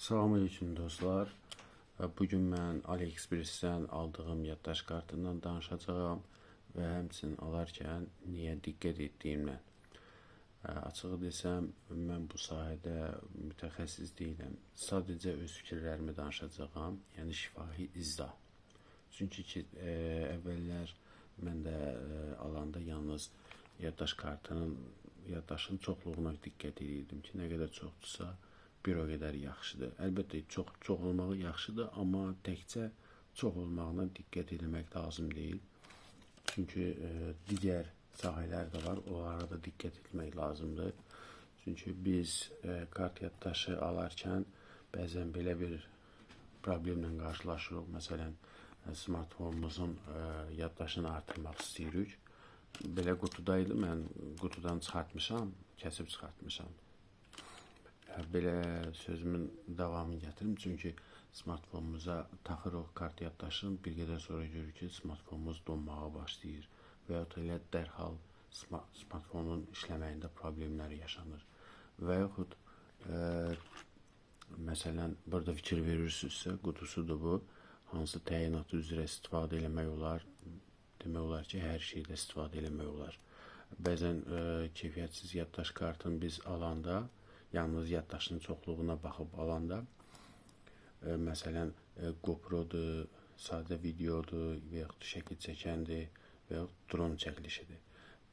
Salam aleyküm dostlar. Bugün mən AliExpress-dən aldığım yaddaş kartından danışacağam və həmçinin alarkən niyə diqqət etdiyimlə. Açığı desəm, mən bu sahədə mütəxəssis deyiləm. Sadəcə öz fikirlərimi danışacağam, yəni şifahi izah. Çünki ki, əvvəllər mən də alanda yalnız yaddaş kartının, yaddaşın çoxluğuna diqqət edirdim ki, nə qədər çoxdursa bir o qədər yaxşıdır. Əlbəttə çox olmağı yaxşıdır, amma təkcə çox olmağına diqqət etmək lazım deyil. Çünki digər sahələr də var, onlara da diqqət etmək lazımdır. Çünki biz kart yaddaşı alarkən bəzən belə bir problemlə qarşılaşırıq. Məsələn, smartfonumuzun yaddaşını artırmaq istəyirik. Belə qutudaydı, mən qutudan çıxartmışam, kəsib çıxartmışam. Belə sözümün davamını gətirim. Çünki smartfonumuza taxırıq kart yaddaşını, bir qədər sonra görürük ki, smartfonumuz donmağa başlayır və ya elə dərhal smartfonun işləməyində problemlər yaşanır. Və yaxud məsələn, burada fikir verirsinizsə, qutusudur bu, hansı təyinatı üzrə istifadə eləmək olar, demək olar ki, hər şeydə istifadə eləmək olar. Bəzən keyfiyyətsiz yaddaş kartını biz alanda, yalnız yaddaşın çoxluğuna baxıb alanda, məsələn, GoPro-dur, sadə videodur və yaxud şəkil çəkəndir və yaxud dron çəkilişidir.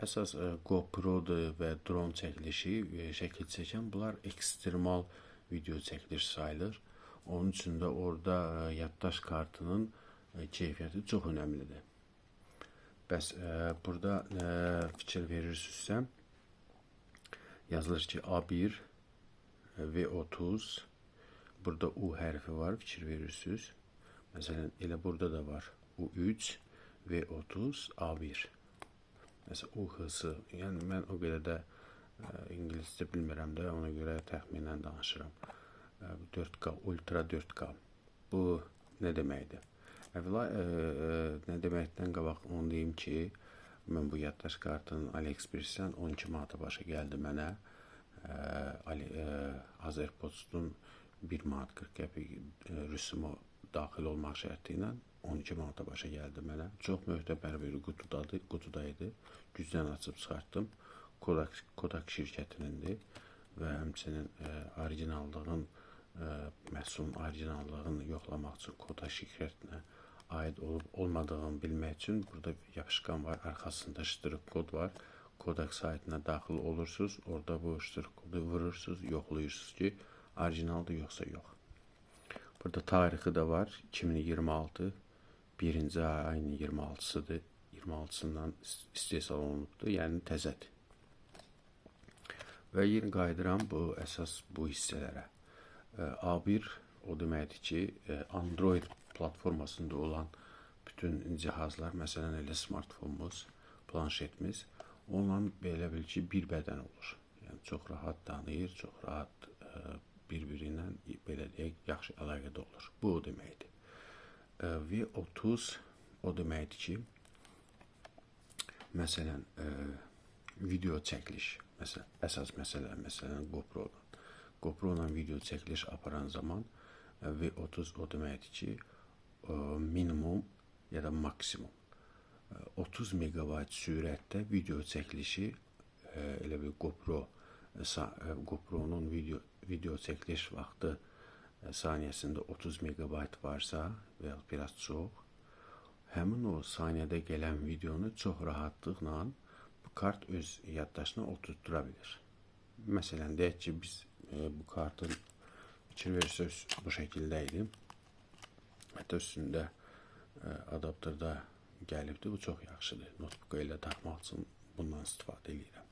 Əsas GoPro-dur və dron çəkilişi, şəkil çəkən, bunlar ekstremal video çəkiliş sayılır. Onun üçün də orada yaddaş kartının keyfiyyəti çox önəmlidir. Bəs burada fikir verirsinizsə, yazılır ki, A1 V30, burada U hərfi var, fikir verirsiniz. Məsələn, elə burada da var. U3, V30, A1. Məsələn, UHS. Yəni, mən o qədər də ingiliscə bilmirəm də, ona görə təxminən danışıram. 4K, Ultra 4K. Bu nə deməkdir? Əvvəla, nə deməkdən qabaq onu deyim ki, mən bu yaddaş kartının AliExpress-dən 12 manata başa gəldi mənə. Azerpostun 1 manat 40 qəpik rüsumu daxil olmaq şərti ilə 12 manata başa gəldi mənə. Çox möhtəbər bir qutudaydı. Gücdən açıb çıxartdım. Kodak şirkətinindir və həmçinin orijinallığın, məhsulun orijinallığını yoxlamaq üçün Kodak şirkətinə aid olub olmadığını bilmək üçün burada yapışqan var, arxasında ştrix kod var. Kodak saytına daxil olursunuz, orada bu ştrix kodu vurursunuz, yoxlayırsınız ki, orijinaldır yoxsa yox. Burada tarixi də var, 2026, birinci ayın 26-sıdır, 26-sından istehsal olunubdur, yəni təzədir. Və yenə qayıdıram bu əsas bu hissələrə. A1 o deməkdir ki, Android platformasında olan bütün cihazlar, məsələn elə smartfonumuz, planşetimiz, onunla belə bil ki, bir bədən olur. Yəni, çox rahat tanıyır, çox rahat bir-biri ilə, belə deyək, yaxşı əlaqədə olur. Bu o deməkdir. V30 o deməkdir ki, məsələn, video çəkiliş, məsələn, əsas məsələ, məsələn, GoPro-dan. GoPro-la video çəkiliş aparan zaman V30 o deməkdir ki, minimum ya da maksimum 30 megabayt sürətdə video çəkilişi, elə bir GoPro-nun video çəkiliş vaxtı saniyəsində 30 megabayt varsa və ya biraz çox, həmin o saniyədə gələn videonu çox rahatlıqla bu kart öz yaddaşına oturtdura bilir. Məsələn, deyək ki, biz bu kartın fikir verirsəz bu şəkildə idi. Hətta üstündə adaptördə gəlibdir. Bu çox yaxşıdır. Notebook ilə taxmaq üçün bundan istifadə edirəm.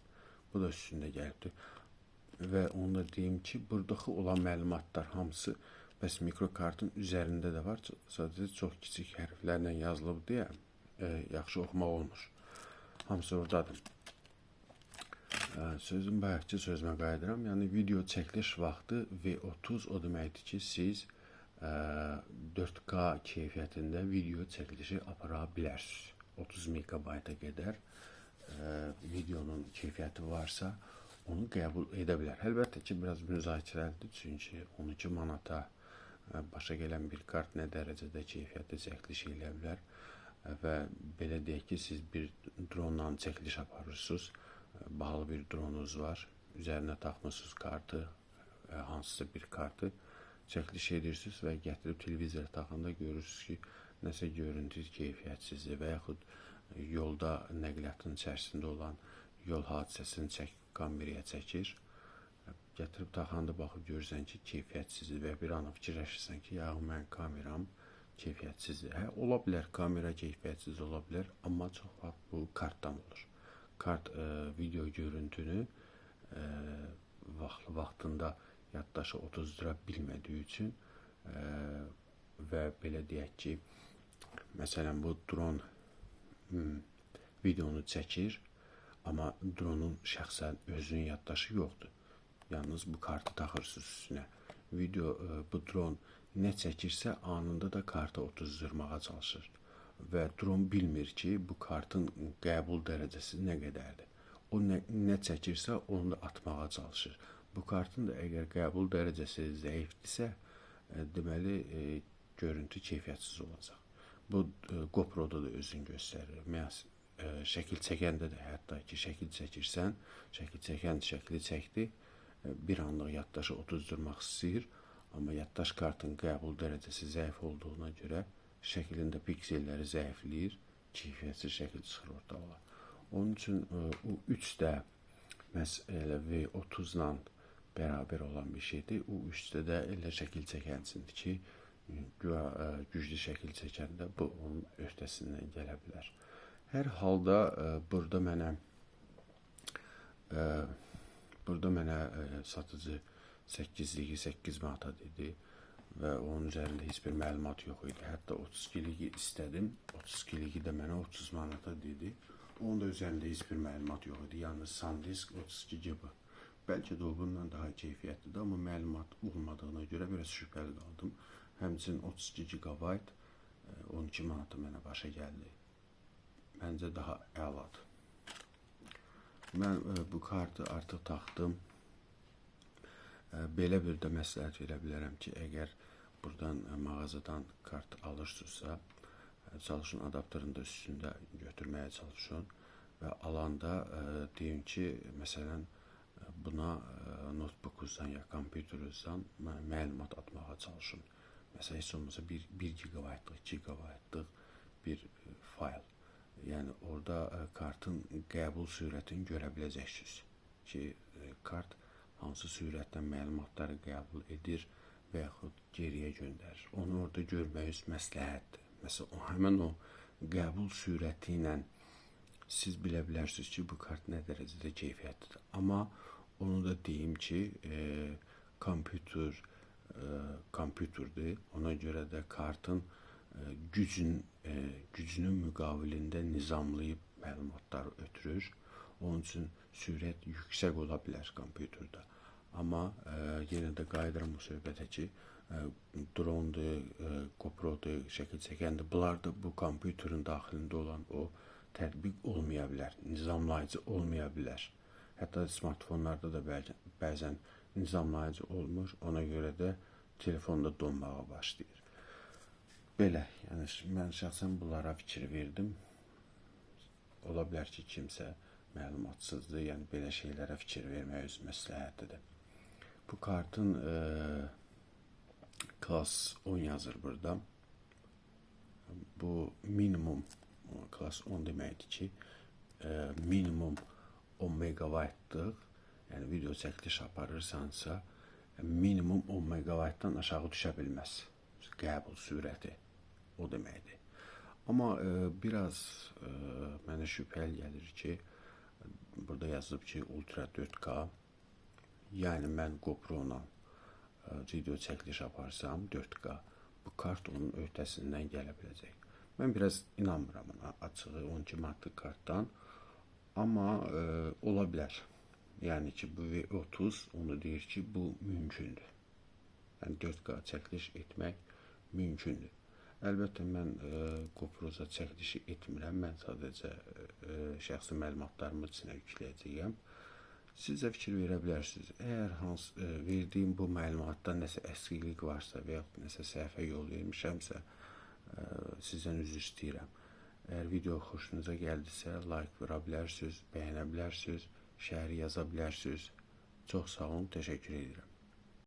Bu da üstündə gəlibdir. Və onu da deyim ki, buradakı olan məlumatlar hamısı bəs mikrokartın üzərində də var. Sadəcə çox kiçik hərflərlə yazılıb deyə yaxşı oxumaq olmur. Hamısı oradadır. Sözüm bayaqçı sözümə qayıdıram. Yəni, video çəkiliş vaxtı V30 o deməkdir ki, siz 4K keyfiyyətində video çəkilişi apara bilərsiniz. 30 megabayta qədər videonun keyfiyyəti varsa, onu qəbul edə bilər. Əlbəttə ki, biraz müzakirəlidir, çünki 12 manata başa gələn bir kart nə dərəcədə keyfiyyətli çəkiliş eləyə bilər və belə deyək ki, siz bir dronla çəkiliş aparırsınız, bahalı bir dronunuz var, üzərinə taxmısınız kartı, hansısa bir kartı çəkiliş edirsiniz və gətirib televizora taxanda görürsünüz ki, nəsə görüntü keyfiyyətsizdir və yaxud yolda nəqliyyatın içərisində olan yol hadisəsini kameraya çəkir. Gətirib taxanda baxıb görürsən ki, keyfiyyətsizdir və bir an fikirləşirsən ki, ya mən kameram keyfiyyətsizdir. Hə, ola bilər, kamera keyfiyyətsiz ola bilər, amma çox vaxt bu kartdan olur. Kart video görüntünü vaxtında yaddaşa otuzdura bilmədiyi üçün və belə deyək ki, məsələn, bu dron videonu çəkir, amma dronun şəxsən özünün yaddaşı yoxdur. Yalnız bu kartı taxırsınız üstünə. Video, bu dron nə çəkirsə anında da karta otuzdurmağa çalışır. Və dron bilmir ki, bu kartın qəbul dərəcəsi nə qədərdir. O nə çəkirsə onu da atmağa çalışır. Bu kartın da əgər qəbul dərəcəsi zəifdirsə, deməli görüntü keyfiyyətsiz olacaq. Bu GoPro-da da özünü göstərir. Şəkil çəkəndə də, hətta ki, şəkil çəkirsən, şəkil çəkən şəkli çəkdi, bir anlıq yaddaşı otuzdurmaq istəyir, amma yaddaş kartın qəbul dərəcəsi zəif olduğuna görə şəklin də pikselləri zəifləyir, keyfiyyətsiz şəkil çıxır ortalığa. Onun üçün U3 də məhz elə V30-la bərabər olan bir şeydir. U3-də də elə şəkil çəkənsindir ki, güclü şəkil çəkəndə bu onun öhdəsindən gələ bilər. Hər halda burada mənə satıcı 8-liyi 8 manata dedi və onun üzərində heç bir məlumat yox idi. Hətta 32-liyi istədim, 32-liyi də mənə 30 manata dedi. Onun da üzərində heç bir məlumat yox idi. Yalnız SanDisk 32 GB. Bəlkə də o bundan daha keyfiyyətlidir, amma məlumat olmadığına görə biraz şübhəli qaldım. Həmçinin 32 GB 12 manata mənə başa gəldi. Məncə daha əladır. Mən bu kartı artıq taxdım. Belə bir də məsləhət verə bilərəm ki, əgər buradan mağazadan kart alırsınızsa, çalışın adapterını da üstündə götürməyə çalışın və alanda deyim ki, məsələn, buna notebookuzdan ya kompüteruzdan məlumat atmağa çalışın. Məsələn, heç olmasa 1 GB-lıq, 2 GB-lıq bir fayl. Yəni, orada kartın qəbul sürətini görə biləcəksiniz ki, kart hansı sürətlə məlumatları qəbul edir və yaxud geriyə göndərir. Onu orada görməyiniz məsləhətdir. Məsələn, həmən o qəbul sürəti ilə siz bilə bilərsiniz ki, bu kart nə dərəcədə keyfiyyətlidir. Amma onu da deyim ki, kompüterdir. Ona görə də kartın gücünün müqabilində nizamlayıb məlumatları ötürür. Onun üçün sürət yüksək ola bilər kompüterdə. Amma yenə də qayıdıram bu söhbətə ki, drondur, GoPro-dur, şəkil çəkəndir. Bunlar da bu kompüterin daxilində olan o tətbiq olmaya bilər, nizamlayıcı olmaya bilər. Hətta smartfonlarda da bəzən nizamlayıcı olmur, ona görə də telefonda donmağa başlayır. Belə, yəni mən şəxsən bunlara fikir verdim. Ola bilər ki, kimsə məlumatsızdır, yəni belə şeylərə fikir vermək öz məsləhətidir. Bu kartın klas 10 yazır burada. Bu minimum klas 10 deməkdir ki, minimum 10 megabaytlıq, yəni video çəkiliş aparırsansa, minimum 10 megabaytdan aşağı düşə bilməz. Qəbul sürəti o deməkdir. Amma biraz mənə şübhəli gəlir ki, burada yazılıb ki, Ultra 4K, yəni mən GoPro-la video çəkiliş aparsam 4K, bu kart onun öhdəsindən gələ biləcək. Mən biraz inanmıram ona, açığı 12 manatlıq kartdan, amma ola bilər. Yəni ki, bu V30 onu deyir ki, bu mümkündür. Yəni 4K çəkiliş etmək mümkündür. Əlbəttə, mən GoPro-za çəkilişi etmirəm. Mən sadəcə şəxsi məlumatlarımı içinə yükləyəcəyəm. Siz də fikir verə bilərsiniz. Əgər verdiyim bu məlumatda nəsə əskiklik varsa və yaxud nəsə səhvə yol vermişəmsə, sizdən üzr istəyirəm. Əgər video xoşunuza gəldisə, like vura bilərsiniz, bəyənə bilərsiniz, şərh yaza bilərsiniz. Çox sağ olun, təşəkkür edirəm.